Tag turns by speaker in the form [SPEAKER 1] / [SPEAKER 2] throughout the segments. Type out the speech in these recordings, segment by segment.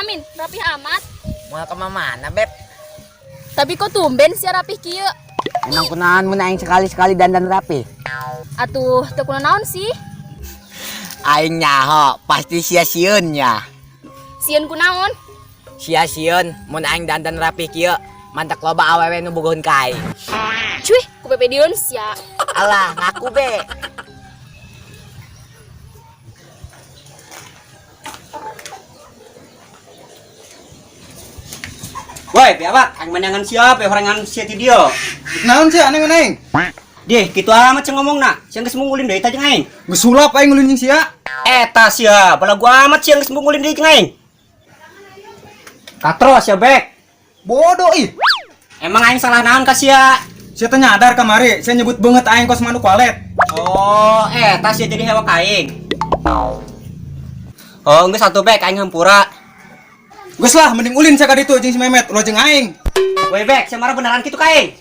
[SPEAKER 1] Mana Min? Rapih amat.
[SPEAKER 2] Moal ka mana, Beb?
[SPEAKER 1] Tapi kok tumben sia rapih kieu?
[SPEAKER 2] Emang kunaon mun aing sekali-sekali dandan rapi?
[SPEAKER 1] Atuh teu kunaon sih?
[SPEAKER 2] Aing nyaho, pasti sia sieun nya.
[SPEAKER 1] Sieun kunaon?
[SPEAKER 2] Sia sieun mun aing dandan rapi kieu, mantak loba awewe nu bogoheun ka aing.
[SPEAKER 1] Cuy, ku pepedieun sia.
[SPEAKER 2] Alah, ngaku be.
[SPEAKER 3] Woi, biawak, aing menangan siapa horengan sia ti dieu.
[SPEAKER 4] Naon sih aneh aing?
[SPEAKER 3] Dih, kitu amat sia ngomongna. Sia geus mungulin deui tah jeung aing.
[SPEAKER 4] Geus sulap aing ngulin jeung sia.
[SPEAKER 3] Eta sia, balagu amat sia geus mungulin deui jeung aing. Katro sia bek.
[SPEAKER 4] Bodoh ih.
[SPEAKER 3] Emang aing salah naon ka sia?
[SPEAKER 4] Sia teh nyadar kamari, sia nyebut banget aing kos manuk walet.
[SPEAKER 3] Oh, eta sia jadi hewak aing. Oh, geus satu bek aing hampura.
[SPEAKER 4] Geus lah mending ulin sia ka ditu jeung si Memet, ulah jeung aing.
[SPEAKER 3] Woi bek, sia marah beneran kitu ka aing.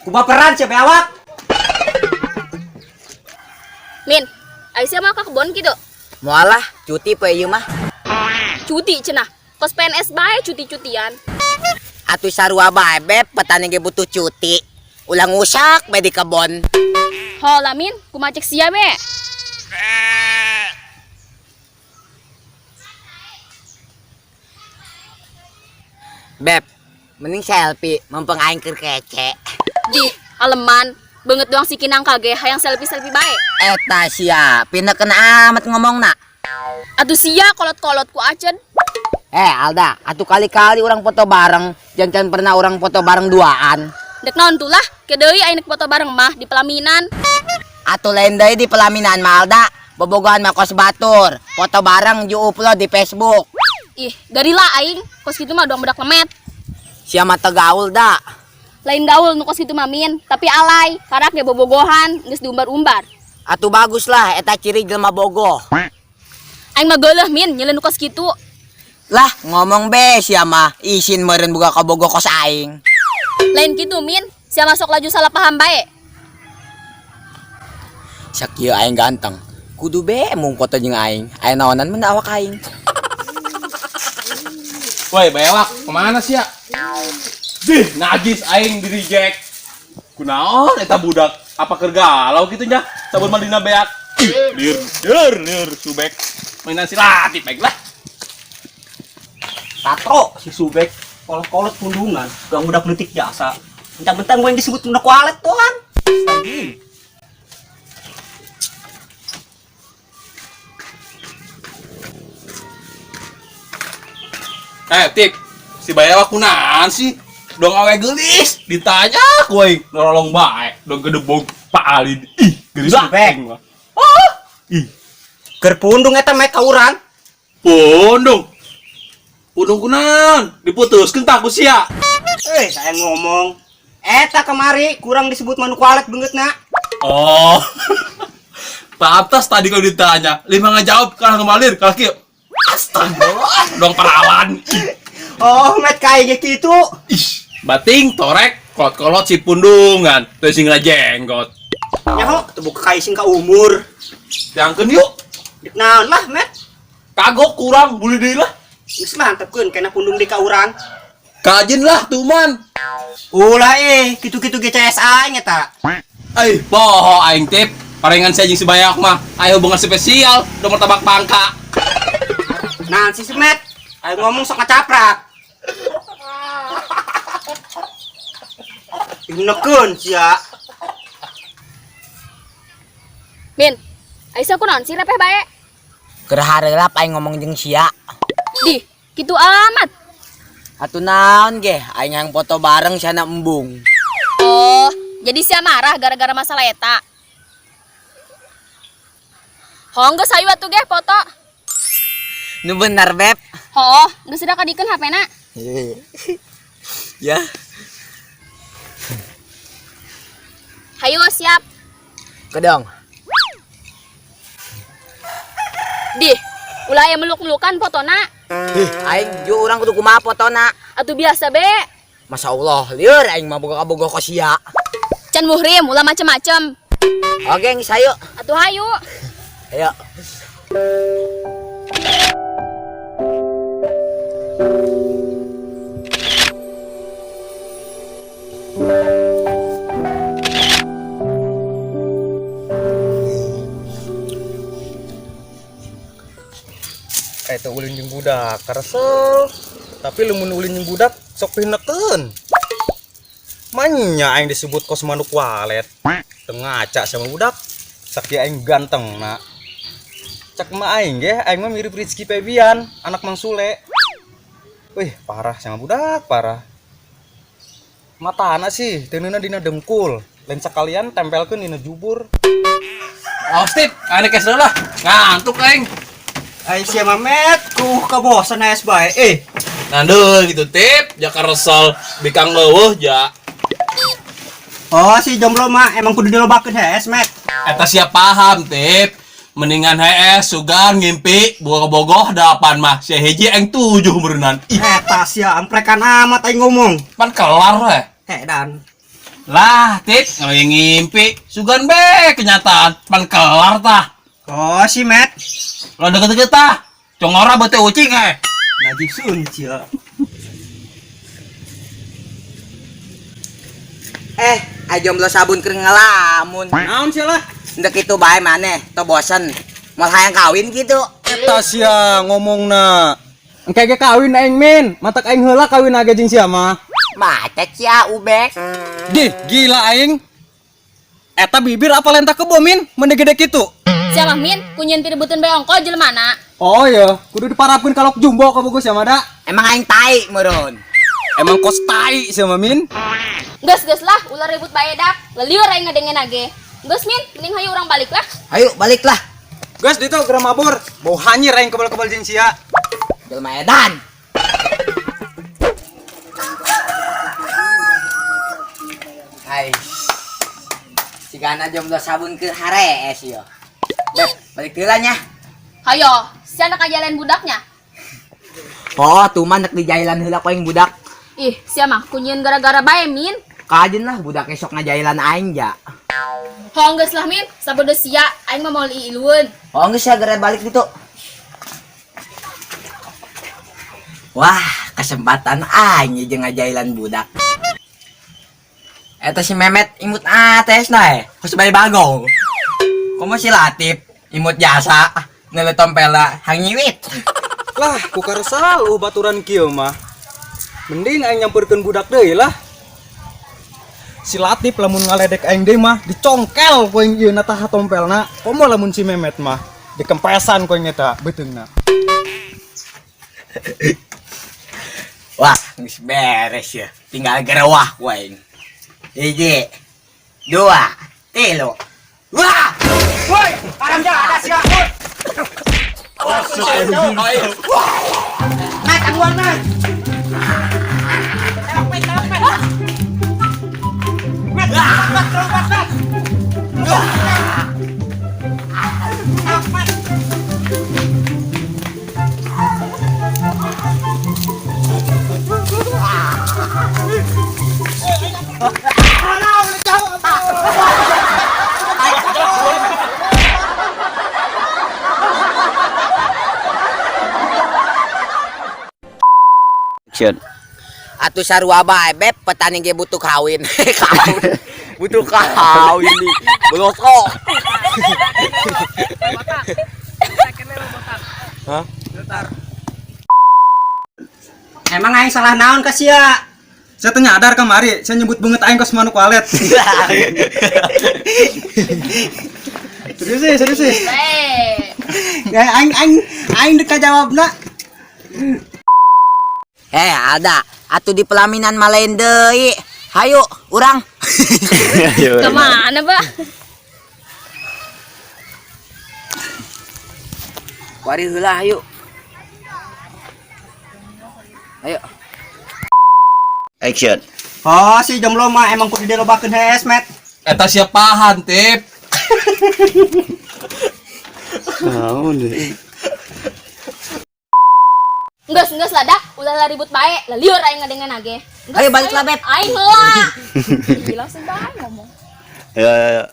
[SPEAKER 3] Ku baperan sia biawak.
[SPEAKER 1] Min, ai sia mah ka kebon kitu.
[SPEAKER 2] Moal lah, cuti poe ieu mah.
[SPEAKER 1] Cuti cenah. Kos PNS bae cuti-cutian.
[SPEAKER 2] Atuh sarua bae, Beb, petani ge butuh cuti. Ulah ngusak bae di kebon.
[SPEAKER 1] Hola Min, kumaha cek sia be?
[SPEAKER 2] Beb, mending selfie mumpung aing keur kece.
[SPEAKER 1] Dih, aleman. Banget doang si kinang kage hayang selfie-selfie bae.
[SPEAKER 2] Eta sia, pindah kena amat ngomongna.
[SPEAKER 1] Atuh sia kolot-kolot ku acen.
[SPEAKER 2] Eh, Alda, atuh kali-kali orang foto bareng, jangan pernah orang foto bareng duaan.
[SPEAKER 1] Dek naon tuh lah, ke deui aing foto bareng mah di pelaminan.
[SPEAKER 2] Atuh lain deui di pelaminan mah Alda, bobogohan mah kos batur, foto bareng ju upload di Facebook.
[SPEAKER 1] Ih, garila aing, kos kitu mah doang bedak lemet.
[SPEAKER 2] Sia mah teu gaul da.
[SPEAKER 1] Lain gaul nu kos kitu mah Min, tapi alay, karak ge bobogohan, geus diumbar-umbar.
[SPEAKER 2] Atuh bagus lah eta ciri jelema bogoh.
[SPEAKER 1] Aing mah geuleuh Min, nyieun nu kos kitu.
[SPEAKER 2] Lah, ngomong be sia mah, isin meureun boga kabogoh kos aing.
[SPEAKER 1] Lain kitu Min, sia masuk laju salah paham bae.
[SPEAKER 2] Sakieu aing ganteng. Kudu be mung foto jeung aing. Aya naonan mun awak aing.
[SPEAKER 5] Woi, bewak, kemana sih ya? Dih, najis aing di reject. Kunaon eta budak? Apa keur galau kitu nya? Sabun mandina beak. Ih, liur, liur, liur subek. Mainan si Latif baik lah.
[SPEAKER 3] Katro si Subek, kolot-kolot pundungan, gang budak leutik jasa. Mentang-mentang gue yang disebut budak walet tuan.
[SPEAKER 5] Eh, Tik, si Bayawak kunaon sih? Dong awe geulis, ditanya ku aing nolong bae, dong gedebog Pak Alin. Ih, geulis
[SPEAKER 3] Subek.
[SPEAKER 5] aing mah. Ah, ih,
[SPEAKER 3] Keur pundung eta meh ka urang.
[SPEAKER 5] pundung. Pundung kunaon? Diputuskeun tah ku sia.
[SPEAKER 3] Eh, saya ngomong. Eta kemari kurang disebut manuk walet beungeutna.
[SPEAKER 5] Oh. Pantas tadi kalau ditanya, lima ngajawab kalah ngemalir, kalah kieu. Astagfirullah, dong perawan. Ih,
[SPEAKER 3] Oh, met kayak gitu.
[SPEAKER 5] Ih, bating torek kolot-kolot si pundungan, terus sing jenggot.
[SPEAKER 3] Nyaho, teu buka kai sing ka umur.
[SPEAKER 5] Jangkeun yuk.
[SPEAKER 3] Dek naon lah, met.
[SPEAKER 5] Kagok kurang buli deui lah.
[SPEAKER 3] Geus lah antepkeun kena pundung di ka urang.
[SPEAKER 5] Kajin lah tuman.
[SPEAKER 3] Ulah eh, kitu-kitu GCS aing eta.
[SPEAKER 5] Eh, poho aing tip. Parengan saya jeung si Bayak mah, ayo hubungan spesial, nomor tabak pangka.
[SPEAKER 3] Nah, si Met, ayo ngomong sok ngacaprak. Inekeun sia.
[SPEAKER 1] Min, ai sia kunaon sih repeh bae?
[SPEAKER 2] Keur hareurap aing ngomong jeung sia.
[SPEAKER 1] Dih, kitu amat.
[SPEAKER 2] Atuh naon ge, aing hayang foto bareng sana embung.
[SPEAKER 1] Oh, jadi sia marah gara-gara masalah eta. Hong geus hayu atuh ge foto.
[SPEAKER 2] Nu bener, Beb.
[SPEAKER 1] Hooh, geus udah kadikeun HP-na.
[SPEAKER 2] Ya.
[SPEAKER 1] Hayu siap.
[SPEAKER 2] Kedong.
[SPEAKER 1] Dih, ulah aya meluk-melukan fotona.
[SPEAKER 2] Ih, aing ju urang kudu kumaha fotona.
[SPEAKER 1] Atuh biasa be.
[SPEAKER 2] Masya Allah, lieur aing mah boga kabogoh kos sia.
[SPEAKER 1] Can muhrim ulah macem-macem.
[SPEAKER 2] Oke, geus hayu.
[SPEAKER 1] Atuh hayu.
[SPEAKER 2] Ayo.
[SPEAKER 4] teu ulin jeung budak, karesel. Tapi lamun ulin jeung budak sok pinekeun. Manya aing disebut kos manuk walet. Teu ngaca sama budak. Sakia aing ganteng na. Cek mah aing ge, aing mah mirip Rizky Febian, anak Mang Sule. Wih, parah sama budak, parah. Matana sih, teu dina dengkul. Lain sekalian tempelkeun dina jubur.
[SPEAKER 5] Oh, Steve, aneh kes lah. Ngantuk aing.
[SPEAKER 3] Ai sia Mamet, ku kabosan es bae.
[SPEAKER 5] Nandul gitu tip, ja karesel bikang leuweuh ja.
[SPEAKER 3] Oh, si jomblo mah emang kudu dilobakeun hees, Met.
[SPEAKER 5] Eta sia paham tip. Mendingan hees sugan ngimpi bogoh delapan mah sia hiji aing 7 meureunnan. Ih,
[SPEAKER 3] Eta sia amprekan amat aing ngomong.
[SPEAKER 5] Pan kelar we.
[SPEAKER 3] Hedan.
[SPEAKER 5] Lah, tip, ngomong ngimpi sugan be kenyataan pan kelar tah.
[SPEAKER 3] Oh, si Met.
[SPEAKER 5] Lo deket-deket tah. Congora bete ucing eh.
[SPEAKER 3] Najib sun sia.
[SPEAKER 2] Ai jomblo sabun keur ngelamun.
[SPEAKER 4] Naon sia lah?
[SPEAKER 2] Ndek kitu bae maneh, to bosen. Moal hayang kawin gitu.
[SPEAKER 4] Eta sia ngomongna. Engke ge kawin aing min, matak aing heula kawin age jeung sia mah.
[SPEAKER 2] Macet sia ubek.
[SPEAKER 4] Dih, gila aing. Eta bibir apa lentah kebo min, mending gede kitu.
[SPEAKER 1] Sia mah Min, kunyin pirebuteun bae ongko jelema na.
[SPEAKER 4] Oh iya, kudu diparapkeun kalok jumbo ka bogo sia mah da.
[SPEAKER 2] Emang aing tai meureun.
[SPEAKER 4] Emang kos tai sia mah min.
[SPEAKER 1] Geus geus lah, ulah ribut bae dak. Lelieur aing ngadengen age. Geus Min, mending hayu urang balik lah.
[SPEAKER 2] Ayo baliklah.
[SPEAKER 4] Geus ditu geura mabur, bau hanyir aing kebal-kebal jeung sia.
[SPEAKER 2] Jelema edan. Hai. Sigana jomblo sabun ke harees yo. Beb, balik heula nya.
[SPEAKER 1] Hayo, sia nak jalan budaknya.
[SPEAKER 2] Oh, tuh mah nek dijailan heula ku aing budak.
[SPEAKER 1] Ih, sia mah kunyin gara-gara bae Min.
[SPEAKER 2] Kajen lah budak esok ngajailan aing ja.
[SPEAKER 1] Hong geus lah Min, sabodo sia aing mah moal iilueun.
[SPEAKER 2] Oh geus ya geura balik ditu. Wah, kesempatan aing jeung ngajailan budak. Eta si Memet imut ates na kos bae bagong. Komo si Latif imut jasa neule tompela hang nyiwit.
[SPEAKER 4] Lah, ku karesal baturan kieu mah. Mending aing nyamperkeun budak deui lah. Si Latif lamun ngaledek aing deui mah dicongkel ku aing ieu na tah tompelna. Komo lamun si Memet mah dikempesan ku aing eta beuteungna.
[SPEAKER 2] Wah, geus beres ya. Tinggal gerewah ku aing. 1, 2, 3. Wah!
[SPEAKER 3] Woi, haram jadah sia. Met, angguan Met. Met, lompat, lompat, Met. Lompat.
[SPEAKER 6] Action.
[SPEAKER 2] Atuh sarua bae beb, petani ge butuh kawin. Kawin. Butuh kawin nih. Belosok.
[SPEAKER 4] Hah?
[SPEAKER 3] Emang aing salah naon ka sia?
[SPEAKER 4] Saya teu nyadar kamari, saya nyebut banget aing kos manuk walet. Serius sih, serius sih.
[SPEAKER 3] Ya aing aing aing deka jawabna.
[SPEAKER 2] Ada. Atuh di pelaminan mah lain deui. Hayu, urang.
[SPEAKER 1] Kemana, Bah?
[SPEAKER 2] Wari heula hayu. Ayo.
[SPEAKER 6] Action.
[SPEAKER 3] Oh, si jomblo mah emang kudu dilobakeun hees, Met.
[SPEAKER 5] Eta siapahan, Tip?
[SPEAKER 6] Naon deui?
[SPEAKER 1] Geus, geus lah dak, ulah lah ribut bae, lelieur aing ngadengen age. Geus,
[SPEAKER 2] Ayo balik lah, Beb.
[SPEAKER 1] Aing heula. Ih, langsung bae ngomong.
[SPEAKER 6] Ayo, ayo, ayo.